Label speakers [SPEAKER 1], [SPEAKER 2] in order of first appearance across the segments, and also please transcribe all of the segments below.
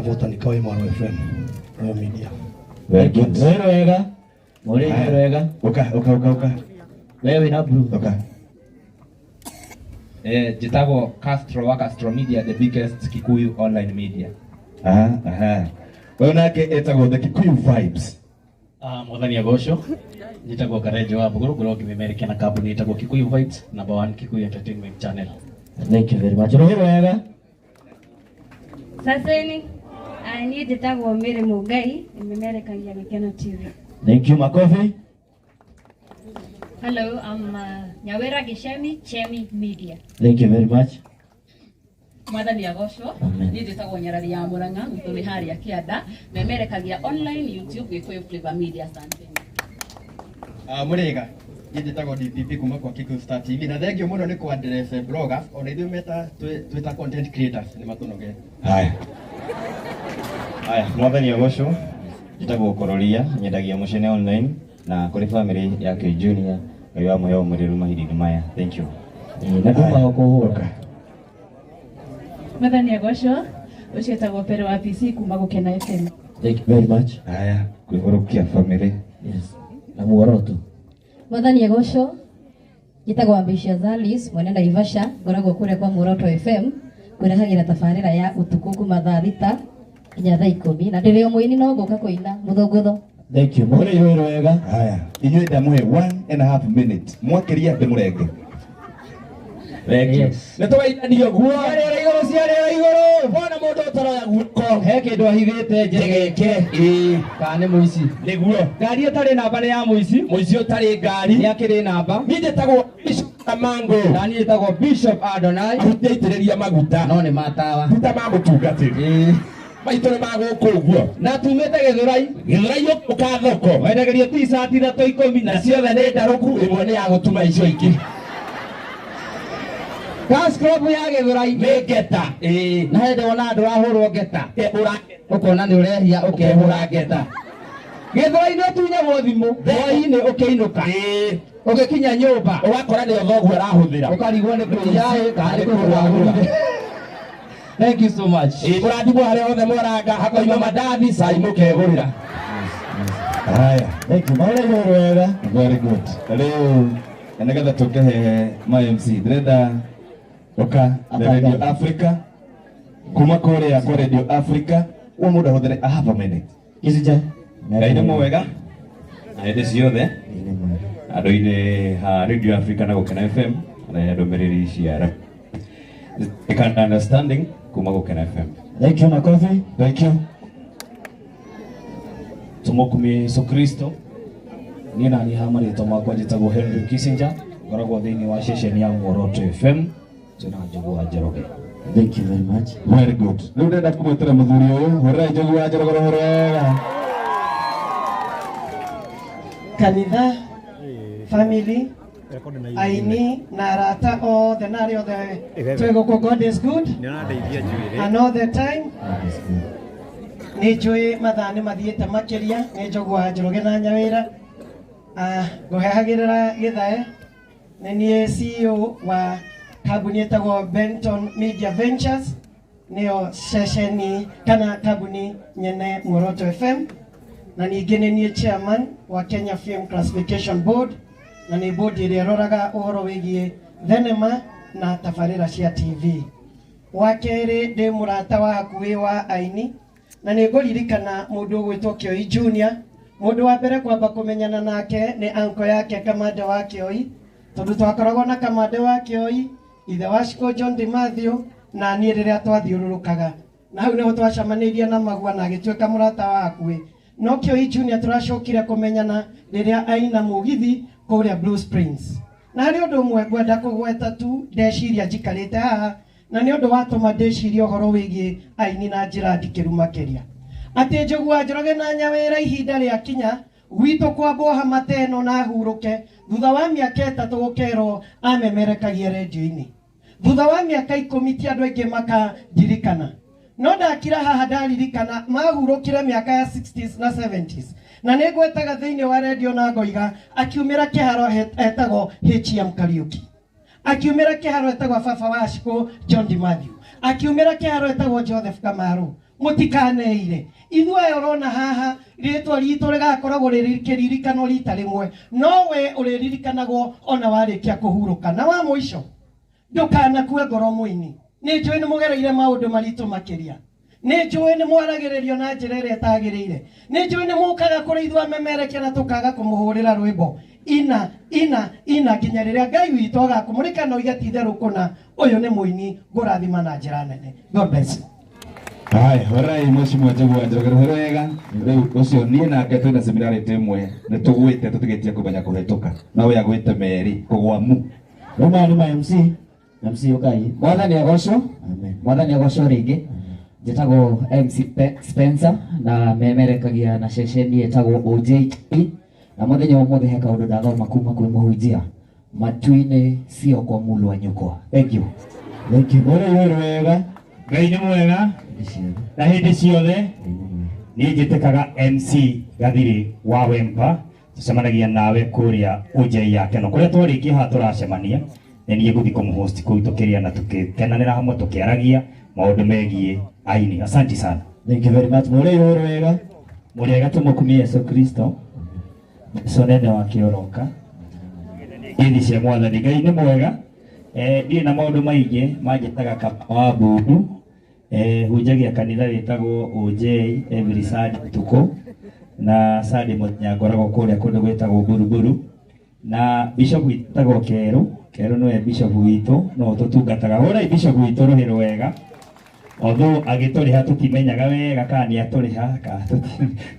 [SPEAKER 1] Botanica wa Imaro FM Royal Media.
[SPEAKER 2] Very good.
[SPEAKER 3] Wero wega. Mũrĩ wega.
[SPEAKER 2] Ũka, ũka, ũka, ũka.
[SPEAKER 3] We wĩna blue.
[SPEAKER 2] Ũka.
[SPEAKER 4] Njĩtagwo Castro wa Castro Media, the biggest Kikuyu online media.
[SPEAKER 2] Aha, aha. Ũyũ nake etagwo The Kikuyu Vibes.
[SPEAKER 5] Mwathani agocwo. Njĩtagwo Karenjo wa Mbũgũrũ, ngoragwo ngĩmemerekia na kambuni ĩtagwo Kikuyu Vibes, number one Kikuyu Entertainment Channel.
[SPEAKER 3] Thank you very much. Rũhĩ wega.
[SPEAKER 6] Saseni, niĩ njĩtagwo Mary Mũngai, memerekagia Gĩkeno TV.
[SPEAKER 3] Thank you. Makofi.
[SPEAKER 6] Hello, I'm Nyawera Gĩcemi, Chemi Media.
[SPEAKER 3] Thank you very much.
[SPEAKER 7] Mwathani agocwo.
[SPEAKER 3] Amen.
[SPEAKER 7] Niĩ njĩtagwo Nyarari ya Mũrang'a, gwitũ nĩ harĩa kĩanda, memerekagia online YouTube Gĩkũyũ Flavor Media. Asante.
[SPEAKER 8] Mũrĩga, niĩ njĩtagwo DPP kuma kwa Kikuyu Star TV, na thengio mũno nĩ kwa address bloggers, ona ithuĩ meta twĩ ta content creators nĩ matũnogete.
[SPEAKER 2] Haya.
[SPEAKER 9] Haya, mwathani agocwo. Njĩtagwo Kororia, nyendagia mũcene online na kũrĩ family ya K Junior, Ngai wa mũheo mũrĩru mahinda-inĩ maya. Thank you.
[SPEAKER 3] Na nduma kũhũra.
[SPEAKER 7] Mwathani agocwo. Ũcio etagwo Pere wa PC kuma Gũkena FM.
[SPEAKER 3] Thank you very much.
[SPEAKER 2] Haya, kwĩhũrũkia family.
[SPEAKER 3] Yes. Na muoroto.
[SPEAKER 6] Mwathani agocwo. Njĩtagwo Ambitious Alice, mwene Naivasha, ngoragwo kũrĩa kwa Muoroto FM, kwĩrehagĩra tabarĩra ya ũtukũ kuma thaa 6 nginya thaa 10, na ndĩrĩ o mũini no ngũka kũina mũthũngũtho.
[SPEAKER 3] Thank you. Mũhũre ihũrĩ wega.
[SPEAKER 2] Haya, inyuĩ ndamũhe 1.5 minute, mwakĩria ndĩmũrenge. Thank you.
[SPEAKER 3] Yes.
[SPEAKER 4] Nĩ tũgeithania guo.
[SPEAKER 3] Ciarĩra igũrũ, ciarĩra igũrũ.
[SPEAKER 4] Wona mũndũ ũtaroya guoko.
[SPEAKER 3] He kĩndũ ahithĩte njegeke.
[SPEAKER 4] Ĩĩ.
[SPEAKER 3] Kana nĩ mũici.
[SPEAKER 4] Nĩguo.
[SPEAKER 3] Ngari ĩtarĩ namba nĩ ya mũici.
[SPEAKER 4] Mũici ũtarĩ ngari.
[SPEAKER 3] Nĩ akĩrĩ namba.
[SPEAKER 4] Niĩ njĩtagwo Bishop Kamango.
[SPEAKER 3] Na niĩ njĩtagwo Bishop Adonai.
[SPEAKER 4] Ahutia itĩrĩria maguta.
[SPEAKER 3] No nĩ matawa.
[SPEAKER 4] Maguta ma mũtungatĩri.
[SPEAKER 3] Ĩĩ.
[SPEAKER 4] Maitũ nĩ ma gũkũ ũguo.
[SPEAKER 3] Na tumĩte Gĩthũrai.
[SPEAKER 4] Gĩthũrai ũka thoko.
[SPEAKER 3] Wendagĩrio t-shirt ithatũ 10.
[SPEAKER 4] Na ciothe nĩ ndarũku, ĩmwe nĩ ya gũtuma icio ingĩ.
[SPEAKER 3] Cash Club ya Gĩthũrai.
[SPEAKER 4] Nĩ ngeta. Ĩĩ.
[SPEAKER 3] Na hĩndĩ wona andũ ũrahũrwo ngeta.
[SPEAKER 4] Ũkehũra.
[SPEAKER 3] Ũkona nĩ ũrehia ũkehũra ngeta. Gĩthũrai nĩ ũtunyagwo thimũ. Hwaĩ-inĩ ũkĩinũka.
[SPEAKER 4] Ĩĩ.
[SPEAKER 3] Ũgĩkinya nyũmba.
[SPEAKER 4] Ũgakora nĩ thoguo arahũthĩra.
[SPEAKER 3] Ũkarigwo nĩ kũiya ĩ kana nĩ kũgũra agũrire. Thank you so much.
[SPEAKER 4] Ĩĩ, mũrathimwo harĩa hothe mwaranga, hakoima mandathi, cai mũkegũrĩra.
[SPEAKER 2] Haya.
[SPEAKER 3] Thank you. Mahũre igũrũ wega.
[SPEAKER 2] Very good. Rĩu na nĩgetha tũkĩhe ma MC, ndĩrenda ũka na Radio Africa, kuma kũrĩa kwa Radio Africa ũguo mũndũ ahũthĩre a half a minute.
[SPEAKER 3] Gĩcunjĩ.
[SPEAKER 9] Ngai nĩ mwega na hĩndĩ ciothe. Andũ-inĩ ha Radio Africa na Gũkena FM na ndũmĩrĩri cia Can understanding kuma Gũkena FM.
[SPEAKER 3] Thank you, makofi.
[SPEAKER 2] Thank you.
[SPEAKER 5] Tumukumie Yesu Kristo. Niĩ naniĩ ha marĩtwa makwa njĩtagwo Henry Kissinger, ngoragwo thĩinĩ wa ceceni ya Muoroto FM, twĩna Njogu wa Njoroge.
[SPEAKER 3] Thank you very much.
[SPEAKER 2] Very good. Rĩu ndĩrenda kũmwĩtĩra mũthuri ũyũ, hũrĩrai Njogu wa Njoroge rũhĩ wega.
[SPEAKER 10] Kanitha, family, aini na arata othe na arĩa othe twĩ gũkũ, God is good and all the time. Nĩ njũĩ mathaa nĩ mathiĩte makĩria. Nĩ Njogu wa Njoroge na Nyawĩra. Ngũhehagĩrĩra gĩthae. Nĩ niĩ CEO wa kambuni ĩtagwo Benton Media Ventures, nĩyo ceceni kana kambuni nyene Muoroto FM, na ningĩ nĩ niĩ chairman wa Kenya Film Classification Board, na nĩ board ĩrĩa ĩroraga ũhoro wĩgiĩ thenema na tabarĩra cia TV. Wa kerĩ, ndĩ mũrata wa hakuhĩ wa aini, na nĩ ngũririkana mũndũ ũgwĩtwo Kĩoi Junior. Mũndũ wa mbere kwamba kũmenyana nake nĩ anko yake Kamande wa Kĩoi, tondũ twakoragwo na Kamande wa Kĩoi, ithe wa Shiko John Di Mathew, na niĩ rĩrĩa twathiũrũrũkaga, na hau nĩho twacemanĩirie na Magua na agĩtuĩka mũrata wa hakuhĩ. No Kĩoi Junior tũracokire kũmenyana rĩrĩa aina mũgithi kũrĩa Blue Springs. Na harĩ ũndũ ũmwe ngwenda kũgweta tu ndeciria njikarĩte haha, na nĩ ũndũ watũma ndĩcirie ũhoro wĩgiĩ aini na njĩra ndikĩru makĩria, atĩ Njogu wa Njoroge na Nyawĩra, ihinda rĩa kinya gwitũ kwambwo hamata ĩno na hurũke thutha wa mĩaka 3, gũkerwo amemerekagia rendio-inĩ thutha wa mĩaka 10, ti andũ aingĩ makandirikana. No ndakira haha ndaririkana mahurũkire mĩaka ya 60s na 70s, na nĩ ngwetaga thĩinĩ wa rendio na ngoiga akiumĩra kĩharo etagwo HM Kariuki, akiumĩra kĩharo etagwo baba wa Shiko John Di Mathew, akiumĩra kĩharo etagwo Joseph Kamaru. Mũtikaneire. Ithuĩ aya ũrona haha rĩtwa ritũ rĩgakoragwo rĩkĩririkanwo rita rĩmwe, no we ũrĩririkanagwo ona warĩkia kũhurũka. Na wa mũico, ndũkanakue ngoro mũini. Nĩ njũĩ nĩ mũgereire maũndũ maritũ makĩria. Nĩ njũĩ nĩ mwaragĩrĩrio na njĩra ĩrĩa ĩtagĩrĩire. Nĩ njũĩ nĩ mũkaga kũrĩ ithuĩ amemerekia na tũkaga kũmũhũrĩra rwĩmbo. Ina, ina, ina nginya rĩrĩa Ngai witũ agakũmũrĩka na oige ti itherũ kũna ũyũ nĩ mũini ngũrathima na njĩra nene. God bless you.
[SPEAKER 2] Haya, horai mheshimiwa Njũgũwa Njoroge rũhĩ wega. Rĩu ũcio niĩ nake twĩna similarity ĩmwe, nĩ tũgwĩte tũtigĩtie kũmenya kũhĩtũka. No we agwĩte merĩ kũgwa mu.
[SPEAKER 11] Rĩu maya nĩ ma MC. MC ũkai.
[SPEAKER 3] Mwathani agocwo. Mwathani agocwo rĩngĩ. Njĩtagwo MC Spencer na memerekagia na ceceni ĩtagwo OJT. Na mũthenya ũmũthĩ he kaũndũ ndathoma kuma kwĩ mũhunjia. Matu-inĩ sio kwa mulwa nyũkwa. Thank you.
[SPEAKER 11] Thank you. Mũrĩ wĩrĩ wega.
[SPEAKER 12] Ngai nĩ mwega na hĩndĩ ciothe. Niĩ njĩtĩkaga MC Gathiri wa Wempa, tũcemanagia nawe kũrĩa OJ ya Keno kũrĩa twarĩkia haha tũracemania. Nĩ niĩ ngũthiĩ kũmũhost kũu tũkĩrĩa na tũkĩkenanĩra hamwe tũkĩaragia maũndũ megiĩ aini. Asante sana.
[SPEAKER 11] Thank you very much. Mũrĩ wĩrĩ wega.
[SPEAKER 13] Mũrĩega tũmũkumie Yesu Kristo. Yesu nene wa kĩoroka.
[SPEAKER 12] Ngeithi cia Mwathani. Ngai nĩ mwega. Ndirĩ na maũndũ maingĩ manjĩtaga kama wa mbundu. Hunjagia kanitha wĩtagwo OJ every Sunday ũtukũ na Sunday mũthenya ngoragwo kũrĩa kũndũ gwĩtagwo Buruburu. Na bishop wĩtagwo Kerũ. Kerũ nĩwe bishop witũ, no ũtũtungataga. Hũrai bishop witũ rũhĩ rwega. Although agĩtũrĩha tũtimenyaga wega kana nĩ atũrĩha kana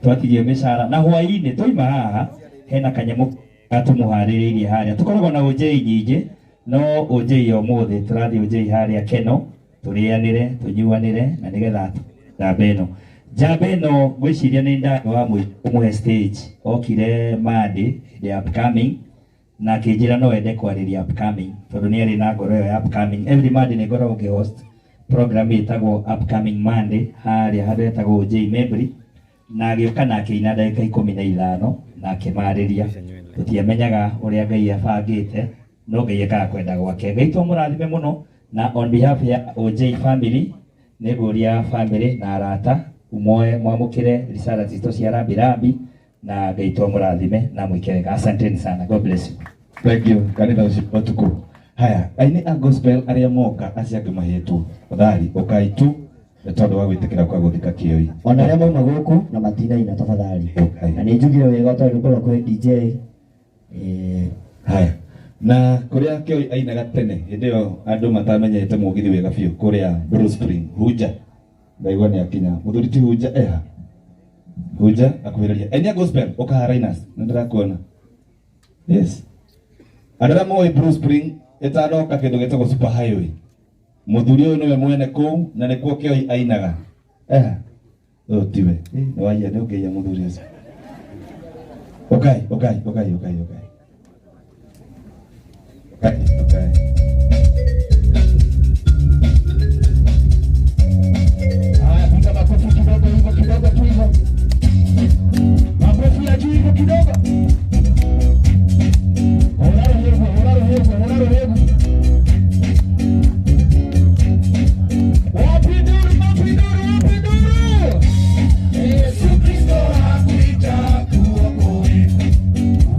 [SPEAKER 12] twatigio mĩcara. Na hwaĩ-inĩ twaima haha hena kanyamũ gatũmũharĩrĩirie harĩa. Tũkoragwo na OJ nyingĩ, no OJ ya ũmũthĩ tũrathiĩ OJ harĩa Keno, tũrĩanĩre, tũnyuanĩre na nĩgetha njamba ĩno. Njamba ĩno ngwĩciria nĩ ndagĩ wa kũmũhe stage. Okire Monday the upcoming na akĩnjĩra no ende kwarĩria upcoming tondũ nĩ arĩ na ngoro ĩyo ya upcoming. Every Monday nĩ ngoragwo ngĩhost program ĩtagwo Upcoming Monday harĩa handũ hetagwo OJ Membri, na agĩũka na akĩina ndagĩka 15 na akĩmarĩria. Tũtiamenyaga ũrĩa Ngai abangĩte, no Ngai ekaga kwenda gwake. Ngai twamũrathime mũno, na on behalf ya OJ family nĩ ngũria family na arata umoe mwamũkĩre risala citũ cia rambirambi, na Ngai twamũrathime na mwĩke wega. Asanteni sana. God bless you.
[SPEAKER 2] Thank you. Kanitha ũcio ũtukũ. Haya, aini a gospel arĩa moka acio angĩ mahĩtwo. Tafadhali ũkai tu nĩ tondũ wa gwĩtĩkĩra kwa gũthika kĩoi.
[SPEAKER 11] Ona arĩa mauma gũkũ na matinaina tafadhali. Na nĩ njugire wega tondũ gũkorwo kwĩ DJ.
[SPEAKER 2] Haya. Na kũrĩa kĩoi ainaga tene hĩndĩ ĩyo andũ matamenyete mũgithi wega biũ kũrĩa Blue Spring Hunja. Ndaigua nĩ akinya. Mũthuri ti Hunja eha. Hunja akuhĩrĩria. Aini a gospel ũka haha Rainas, nĩ ndĩrakuona. Yes. Andũ arĩa moĩ Blue Spring ĩtanoka kĩndũ gĩtagwo super highway. Mũthuri ũyũ nĩwe mwene kũu na nĩkuo kĩoi ainaga. Eha. Ũyũ tiwe. Nĩ waiya, nĩ ũngĩiya mũthuri ũcio. Ũkai, ũkai, ũkai, ũkai, ũkai. Ũkai, ũkai.
[SPEAKER 3] Haya, piga makofi kidogo hivyo, kidogo tu hivyo. Makofi ya juu hivyo kidogo. Horaro hivyo, horaro hivyo, horaro hivyo. Wapi nduru, wapi nduru, wapi nduru?
[SPEAKER 14] Yesu Kristo hakuita kuokoe.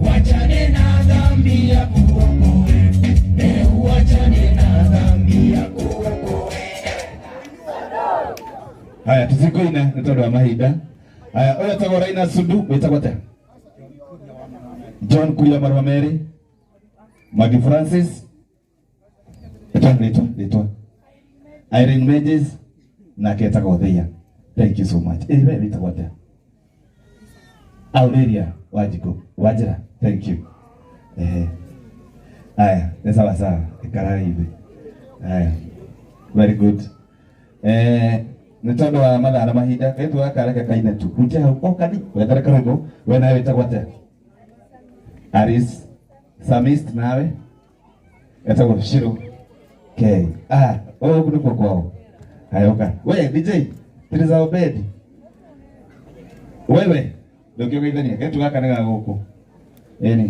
[SPEAKER 14] Wachane na dhambi ya kuokoe. Wachane na dhambi ya kuokoe.
[SPEAKER 2] Haya, tuzikoina nĩ tondũ wa mahinda. Haya, ũyũ etagwo Raina Sundu, wĩtagwo atĩa? John Kuria Marua Meri, Maggie Francis, rĩtwa, rĩtwa, rĩtwa. Irene Mages, nake etagwo Theia. Thank you so much. We wĩtagwo atĩa? Aurelia Wanjikũ, Wanjĩra. Thank you. Haya, nĩ sawa sawa. Ikarai thĩ. Haya. Very good. Nĩ tondũ wa mathaa na mahinda, kaitũ gaka reke kaine tu. Hutia hau, o kani, wethere karwĩmbo. We nawe wĩtagwo atĩa? Aris Samist nawe? Etagwo Shiro K. Ũyũ nĩkuo kwao. Haya, ũka. We DJ, Tiriza Obedi. Wewe, ndũngĩũgeithania, kaitũ gaka nĩ ga gũkũ. Ĩni,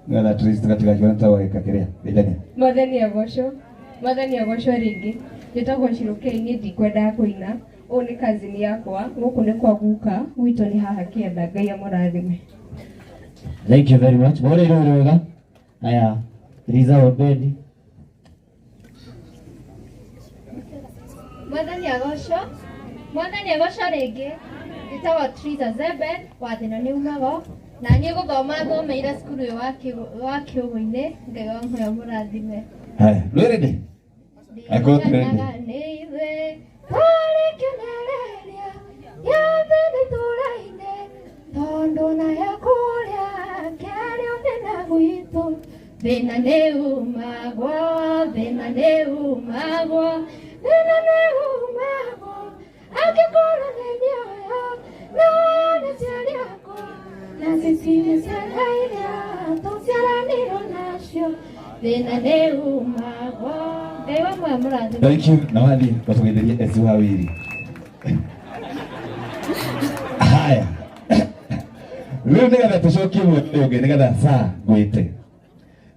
[SPEAKER 2] nĩgetha at least gatigakione ta wagĩka kĩrĩa. Geithania.
[SPEAKER 15] Mwathani agocwo. Mwathani agocwo rĩngĩ. Njĩtagwo Shiro K, niĩ ndikwendaga kũina. Ũyũ nĩ kazini yakwa, gũkũ nĩ kwa guka, gwitũ nĩ haha kĩenda, Ngai amũrathime.
[SPEAKER 11] Thank you very much. Mwone rĩu wega. Haya, Liza Obedi.
[SPEAKER 16] Mwathani agocwo, Mwathani agocwo rĩngĩ. Njĩtagwo Triza Zeben wa thĩna nĩ umago na niĩ gũthoma thomeire cukuru ũyũ wa Kĩũgũ-inĩ. Ngai wa muoyo mũrathime.
[SPEAKER 2] Haya, rwĩ ready? Akorwo tũ ready.
[SPEAKER 16] Ndirikanaga nĩ ithuĩ twarĩ kĩonereria gĩa thĩna itũũra-inĩ, tondũ nayo kũrĩa kĩario thĩna gwitũ. Thĩna nĩ umagwo, thĩna nĩ umagwo, thĩna nĩ umagwo, angĩkorwo nĩ mĩoyo no nĩ ciari akwa, na cici nĩ ciana iria tũciaranĩirwo nacio. Thĩna nĩ umagwo. Ngai wa muoyo mũrathime.
[SPEAKER 2] Thank you. Na wathiĩ ũtũgeithĩrie eci wa wiri. Haya. Rĩu nĩgetha tũcokie mweke ũngĩ nĩgetha saa ngwĩte.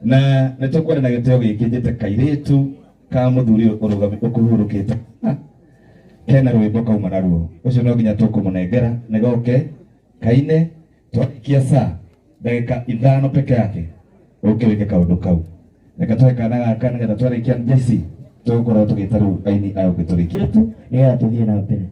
[SPEAKER 2] Na nĩ tũkwenda na gĩtĩo gĩkĩ njĩte kairĩtu ka mũthuri ũyũ ũrũgami ũkũhurũkĩte. Kena rwĩmbo kauma naruo. Ũcio no nginya tũkũmũnengera nĩgoke kaine twarĩkia saa ndagĩka 5 peke yake ũke wĩke kaũndũ kau. Reke tũhe kana gaka nĩgetha twarĩkia njeci tũgũkorwo tũgĩta rĩu aini aya ũngĩ tũrĩkie.
[SPEAKER 11] Nĩgetha tũthiĩ na mbere.